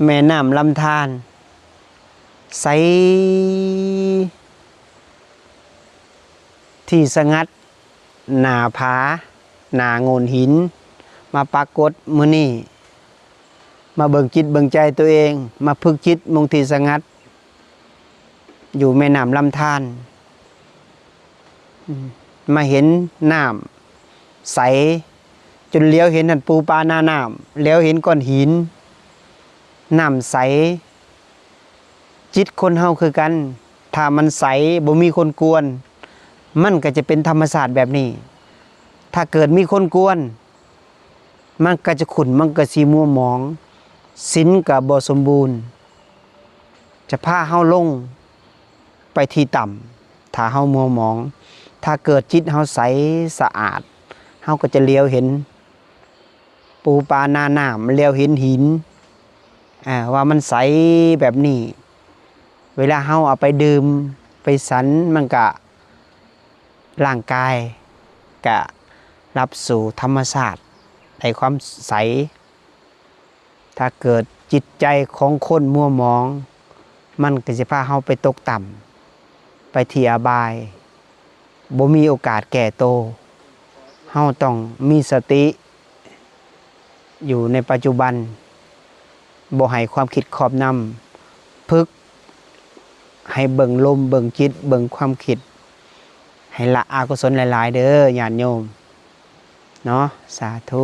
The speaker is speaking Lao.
ແມ່ນ້ຳລຳທານ ໃສ ທີ່ສະຫງັດ ໜ້າຜາ ໜ້າໂງ່ນຫີນ ມາປາກົດມື້ນີ້ ມາເບິ່ງຈິດເບິ່ງໃຈຕົວເອງ ມາຝຶກຈິດໝ່ອງທີ່ສະຫງັດ ຢູ່ແມ່ນ້ຳລຳທານ ມາເຫັນນ້ຳໃສ ຈົນຫຼຽວເຫັນຫັ້ນປູປາໜ້ານ້ຳ ຫຼຽວເຫັນກ້ອນຫີນ ນ້ຳໃສ. ຈິດຄົນເຮົາຄືກັນ ຖ້າມັນໃສ ບໍ່ມີຄົນກວນ ມັນກໍຈະເປັນທຳມະຊາດແບບນີ້. ຖ້າເກີດມີຄົນກວນ ມັນກໍຈະຂຸ້ນ ມັນກໍຊິມົວໝອງ ສິນກໍບໍ່ສົມບູນ ຈະພາເຮົາລົງໄປທີ່ຕ່ຳ ຖ້າເຮົາມົວໝອງ. ຖ້າເກີດຈິດເຮົາໃສສະອາດ ເຮົາກໍຈະຫຼຽວເຫັນປູປາໜ້ານ້ຳ ຫຼຽວເຫັນຫີນ ອ່າ ວ່າມັນໃສແບບນີ້. ເວລາເຮົາເອົາໄປດື່ມໄປສັນ ມັນກະ ຮ່າງກາຍກະຮັບສູ່ທຳມະຊາດ ໃນຄວາມໃສ. ຖ້າເກີດຈິດໃຈຂອງຄົນມົວໝອງ ມັນກໍຊິພາເຮົາໄປຕົກຕ່ຳ ໄປທີ່ອະບາຍ ບໍ່ມີໂອກາດແກ້ໂຕ. ເຮົາຕ້ອງມີສະຕິ ຢູ່ໃນປັດຈຸບັນ ບໍ່ໃຫ້ຄວາມຄິດຄອບນຳ, ຝຶກໃຫ້ເບິ່ງລົມ, ເບິ່ງຈິດ, ເບິ່ງຄວາມຄິດ, ໃຫ້ລະອະກຸສົນຫຼາຍໆເດີຍາດໂຍມເນາະ. ສາທຸ.